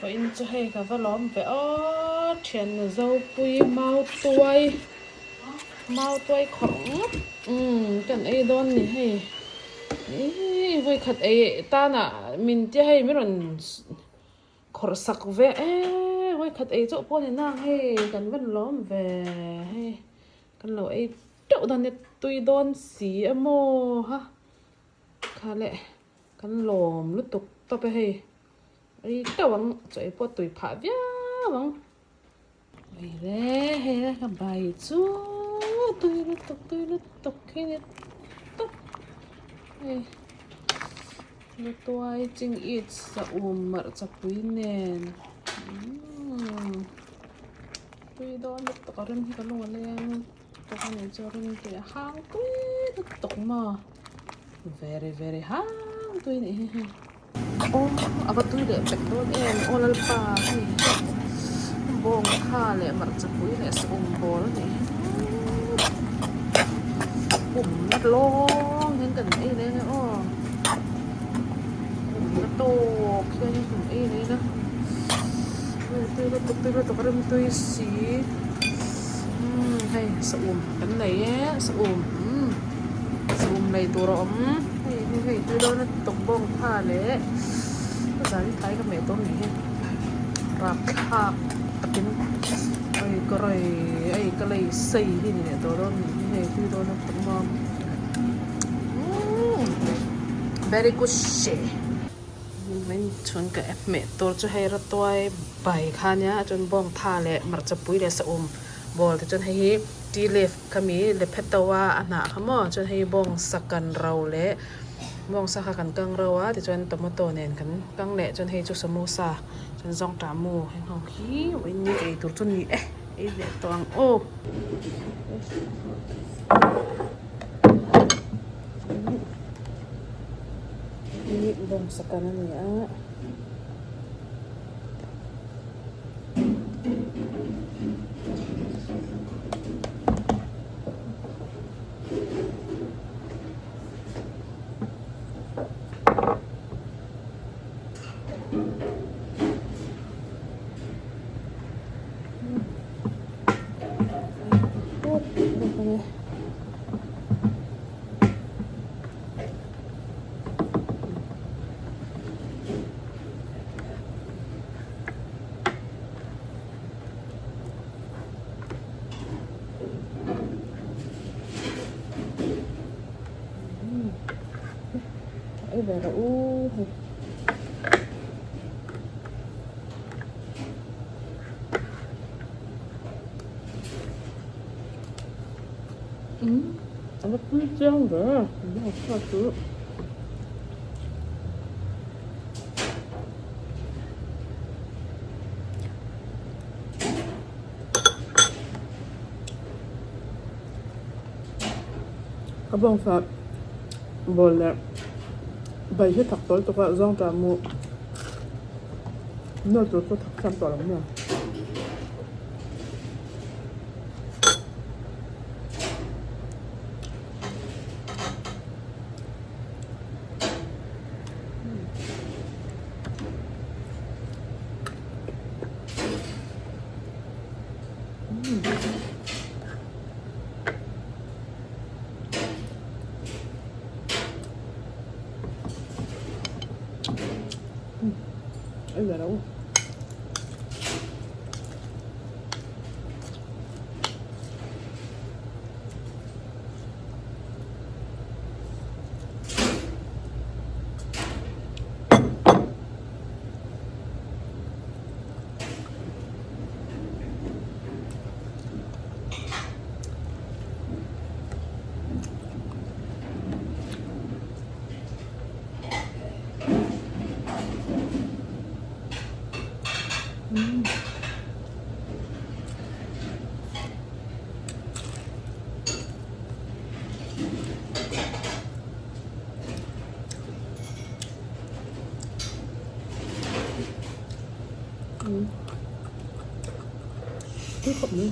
Vawiin chu hei ka va lawm ve aw thianna zopui mautuai mautuai khawrh ngawt umm kan ei dawn ni hei ihh vawikhat ei tanah min tia hei min rawn khawrh sak ve e vawikhat ei chauh pawh a ni nang hei kan va lawm ve hei kan lo ei teuh dawn nia tui dawn si a maw ha kha leh kan lawm lutuk tawp e hei. Ei teuh ang chaw ei pawh tui phah viau ang. Ei le hei le ka bai chu tui lutuk tui lutuk khi ni tawp hei lutuai ching it sa um marcha pui nen umm tui dawn lutuk a rem hi ka lung a leng lutuk a nih chu a rem tui a hang tui lutuk maw very very hang tui a nih hi hei. Aw a va tui leh pek dawn em aw lalpa hei bawng kha leh hmarcha pui leh saum bawl a nih hi pum na lawng hian kan ei leh ang e aw pum na tawk hian kan ei leh ila tui lutuk tui lutuk a rem tui si umm hei saum kan nei e saum umm saum nei tur a awm hei hi hei tui dawn a tawk bawng pha leh zan tlai ka meh dawn nih hi rapthlak takin ei ka rei ei ka lei sei hi ni leh tawh dawn nih hi hei tui dawn a tawk maw umm very good she chhun ka hmeh tur chu hei rawtuai bai kha nia chuan bawng tha leh hmarcha pui leh saum bawl te chuan hei hi tea leaf khami lephe to a a hnah kha maw chuan hei bawngsa kan ro leh bawngsa kha kan kang ro a tichuan tomato nen kan kang leh chuan hei chu samosa chuan zawngtah mu heng ho hi vawiin ka ei tur chu ni e ei leh tawh ang aw. Bawngsa kan a ni a. Ei ve rawh u hei. Umm a va pui chiang ve a chhuat chu. A bawngsa bawl leh bai hi thak tawl tuk a zawng ta mu nawr tur chu thak thiam tawh lo maw. Tui khawp mai.